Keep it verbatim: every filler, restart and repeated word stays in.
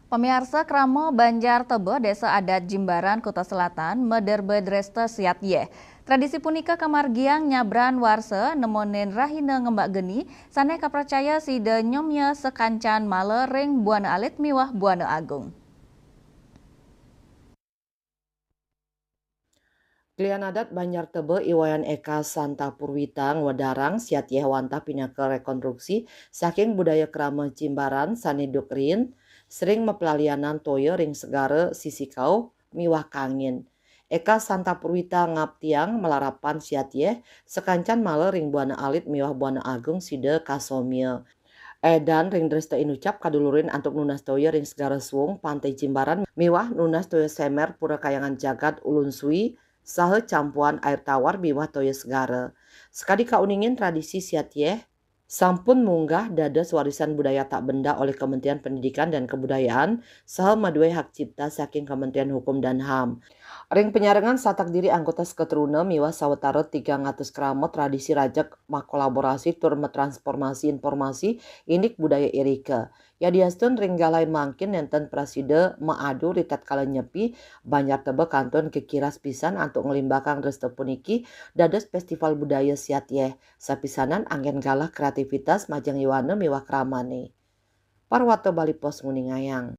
Pamiarsa, krama Banjar Teba, Desa Adat Jimbaran, Kuta Selatan, maderbé dresta siat yéh. Tradisi punika kamargiang nyabran warsa, nemonin rahina ngembak geni, sané kapracaya sida nyomia sakancan mala ring buana alit miwah buana agung. Klian adat Banjar Teba I Wayan Eka Santa Purwita ngwedarang siat yéh wantah pinaka rekonstruksi saking budaya krama Jimbaran sané duk riin, sering maplalianan toya ring segara sisi kauh miwah kangin. Eka Santa Purwita ngaptiang malarapan siat yéh sakancan mala ring buana alit miwah buana agung sida kasomia. Édan ring dresta inucap kadulurin antuk nunas toya ring Segara Suwung, Pantai Jimbaran, miwah nunas toya semer Pura Kahyangan Jagat Ulun Sui, saha campuan air tawar miwah toya segara. Sakadi kauningin, tradisi siat yéh sampun munggah dados warisan budaya tak benda olih Kementerian Pendidikan dan Kebudayaan saha madué hak cipta saking Kementerian Hukum dan ham. Ring panyarengan satak diri anggota Seketruna miwah sawatara tigang atus krama tradisi rajeg makolaborasi tur matransformasi informasi indik budaya irika. Yadiastun ring galahé mangkin nénten prasida maadu ritatkala nyepi, Banjar Teba kantun kekiras pisan antuk nglimbakang dresta puniki dados festival budaya siat yéh, sapisanan anggén galah kreativitas majeng yowana miwah kramané. Parwata Bali Post nguningayang.